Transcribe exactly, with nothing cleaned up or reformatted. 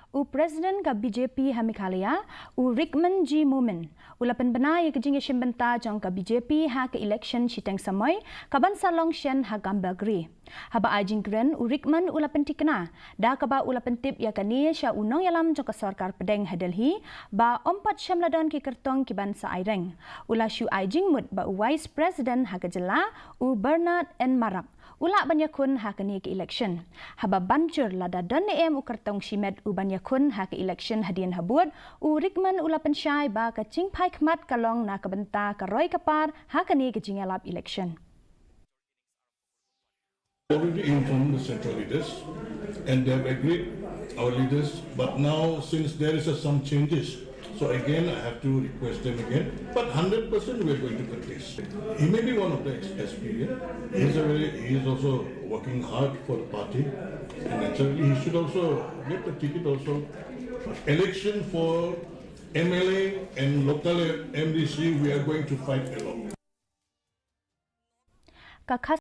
U President ka B J P ha Meghalaya, u Rikman G Momin, u la pynbna ïa ka jingïashim bynta jong ka B J P ha ka election shiteng samoi, kaban sa long shen ha Gambagre. Haba ai jingkren, u Rikman u la pyntikna da kaba u la pyntip ïa kane sha u nongïalam jong ka sorkar pdeng ha Delhi, ba ym pat shym la don ki kyrtong kiban sa aireng. U la shu ai jingmut ba u Vice President ha ka jylla, u Bernard N Marak, u lah ban ïakhun ha kane ka election. Haba ban jur lada don ne em u kyrtong shimet u ban ïakhun ha ka election hadien habud, u Rikman u la pynshai ba ka jingphai khmat ka long na ka bynta ka roi ka par ha kane ka jingïalap election. Already informed the central leaders and they have agreed, our leaders, but now since there is a, some changes, so again I have to request them again, but hundred percent we are going to contest. He may be one of the ex-, experience, he is a very, he is also working hard for the party, and naturally he should also get the ticket also. Election for M L A and local M D C, we are going to fight a lot. Ka